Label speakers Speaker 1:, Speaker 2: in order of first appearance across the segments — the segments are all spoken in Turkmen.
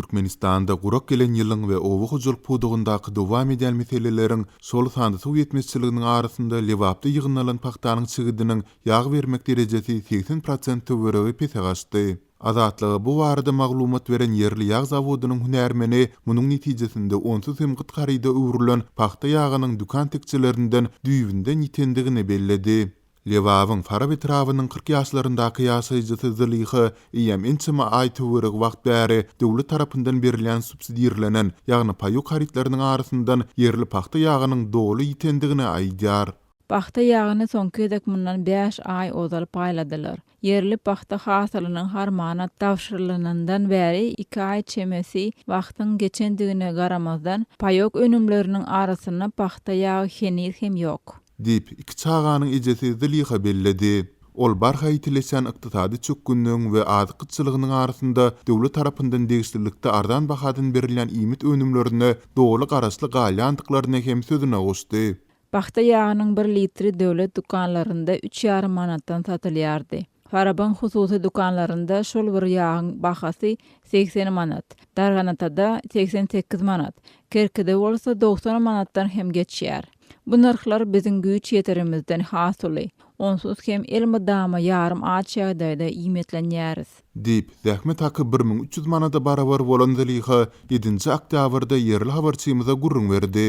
Speaker 1: Türkmenistanda gurak gelen ýylyň we oba hojalyk pudagyndaky dowam edýän meseleleriň, şol sanda suw ýetmezçiliginiň arasynda Lebapda ýygnalan pagtanyň çigidiniň ýag bermek derejesi 80 prosent töweregi pese gaçdy. Azatlyga bu barada maglumat beren ýerli ýag zawodynyň hünärmeni munuň netijesinde onsuz hem gyt haryda öwrülen pagta ýagynyň dükan tekjelerinden düýbünden ýitendigini belledi. Lebabyň Farap etrabynyň 40 ýaşlaryndaky ýaşaýjysy Zylyha eýýäm ençeme aý töweregi wagt bäri döwlet tarapyndan berilýän subsidirlenen, ýagny paýok harytlarynyň arasyndan ýerli pagta ýagynyň doly ýitendigini aýdýar.
Speaker 2: Pagta ýagyny soňky gezek mundan bäş aý ozal paýladylar. Ýerli pagta hasylynyň harmana tabşyrylanyndan bäri iki aý çemesi wagtyň geçendigine garamazdan, paýok önümleriniň arasynda pagta ýagy heniz hem ýok.
Speaker 1: Diýip, iki çaganyň ejesi Zylyha belledi. Ol barha ýitileşýän ykdysady çökgünligiň we azyk gytçylygynyň arasynda döwlet tarapyndan degişlilikde arzan bahadan berilýän iýmit önümlerine doly garaşly galýandyklaryny hem sözüne goşdy.
Speaker 2: Pagta ýagynyň bir litri döwlet dükanlarynda üç ýarym manatdan satylýardy. Farabyň hususy dükanlarynda şol bir ýagyň bahasy 80 manat, Darganatada 88 manat, Kerkide bolsa 90 manatdan hem geçýär. Bu nyrhlar biziň güýç ýeterimizden has uly. Onsuz hem elmydama ýarym aç ýagdaýda iýmitlenýäris.
Speaker 1: Diýip, zähmet haky 1300 manada barabar bolan Zylyha ýedinji oktýabrda ýerli habarçymyza gürrüň berdi.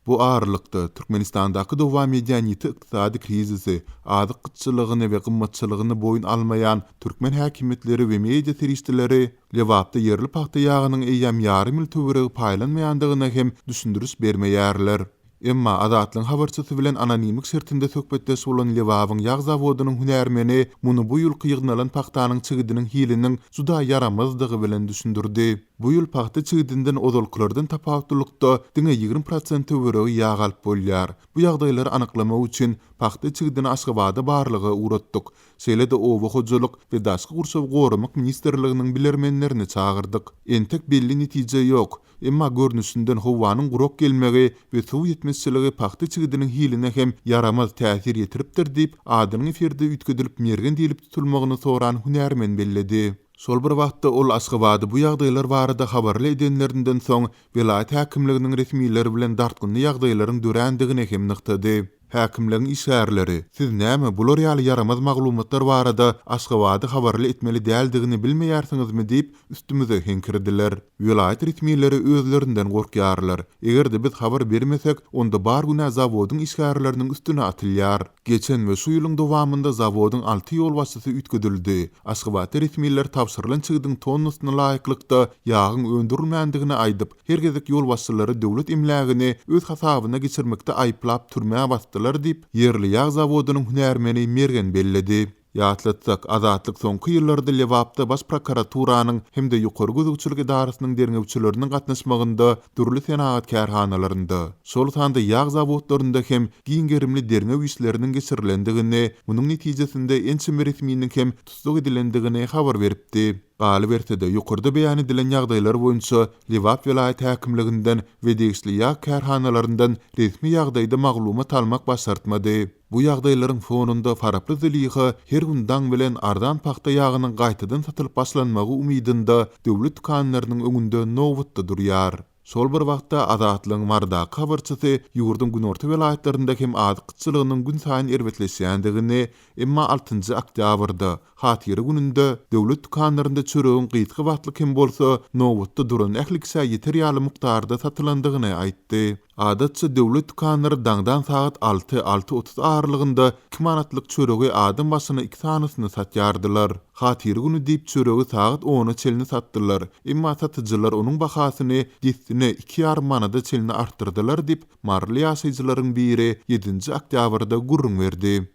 Speaker 1: Bu aralykda, Türkmenistandaky dowam edýän ýiti ykdysady krizisi, azyk gytçylygyny we gymmatçylygyny boýun almaýan türkmen häkimiýetleri we media serişdeleri Lebapda ýerli pagta ýagynyň eýýäm ýarym ýyl töweregi paýlanmaýandygyna hem düşündiriş bermeýärler. Emma Azatlygyň habarçysy bilen anonimlik şertinde söhbetdeş bolan Lebabyň ýag zawodynyň hünärmeni muny bu ýylky ýygnalan pagtanyň çigidiniň hiliniň juda ýaramazdygy bilen düşündirdi. Bu ýyl pagta çigidinden ozalkylardan tapawutlylykda diňe 20 prosent töweregi ýag alyp bolýar. Bu ýagdaýlary anyklamak üçin pagta çigidini Aşgabada barlaga ugratdyk. Şeýle-de Oba hojalyk we daşky gurşawy goramak ministrliginiň bilermenlerini çagyrdyk. Entek belli netije ýok. Emma görnüşinden howanyň gurak gelmegi we suw ýetmezçiligi pagta çigidiniň hiline hem ýaramaz täsir ýetiripdir diýip, adynyň efirde üýtgedilip Mergen diýlip tutulmagyny soran hünärmen belledi. Şol bir wagtda ol Aşgabady bu ýagdaýlar barada habarly edenlerinden soň, welaýat häkimliginiň resmileri bilen dartgynly ýagdaýlaryň dörändigini hem nygtady. Häkimligiň işgärleri, Siz näme, bular ýaly ýaramaz maglumatlar barada Aşgabady habarly etmeli däldigini bilmeýärsiňizmi diýip, üstümize heňkirdiler. Welaýat resmileri özlerinden gorkýarlar. Eger-de biz habar bermesek, onda bar günä zawodyň işgärleriniň üstüne atylýar. Geçen we şu ýylyň dowamynda zawodyň alty ýolbaşçysy üýtgedildi. Aşgabatda resmiler tabşyrylan çigdiň tonnasyna laýyklykda ýagyň öndürilmändigini aýdyp, her gezek ýolbaşçylary döwlet emlägini öz hasabyna geçirmekde aýyplap türmä basdylar diýip, ýerli ýag zawodynyň hünärmeni Mergen belledi. Ýatlatsak, Azatlyk soňky ýyllarda Lebapda Baş prokuraturanyň hem-de Ýokary gözegçilik edarasynyň derňewçileriniň gatnaşmagynda dürli senagat kärhanalarynda, şol sanda ýag zawodlarynda hem giň gerimli derňew işleriniň geçirilendigini, munuň netijesinde ençeme resminiň hem tussag edilendigini habar beripdi. Galyberse-de, ýokarda beýan edilen ýagdaýlar boýunça Lebap welaýat häkimliginden we degişli ýag kärhanalaryndan resmi ýagdaýda maglumat almak başartmady. Bu ýagdaýlaryň fonunda faraply Zylyha her gün daň bilen arzan pagta ýagynyň gaýtadan satylyp başlanmagy umydynda döwlet dükanlarynyň öňünde nobatda durýar. Şol bir wagtda, Azatlygyň Marydaky habarçysy ýurduň günorta welaýatlarynda hem azyk gytçylygynyň günsaýyn erbetleşýändigini, emma altynjy oktýabrda, Hatyra gününde, döwlet dükanlarynda çöregiň gysga wagtlyk hem bolsa, nobatda duran ähli kişä ýeter ýaly mukdarda satylandygyny aýtdy. Adatça, döwlet dükanlary daňdan sagat alty, 6:30 aralygynda iki manatlyk çöregi adam başyna iki sanysyny satýardylar. Hatyra güni diýip çöregi sagat ona çenli satdylar. Emma satyjylar onuň bahasyny dessine iki ýarym manada çenli artdyrdylar diýip, maryly ýaşaýjylaryň biri ýedinji oktýabrda gürrüň berdi.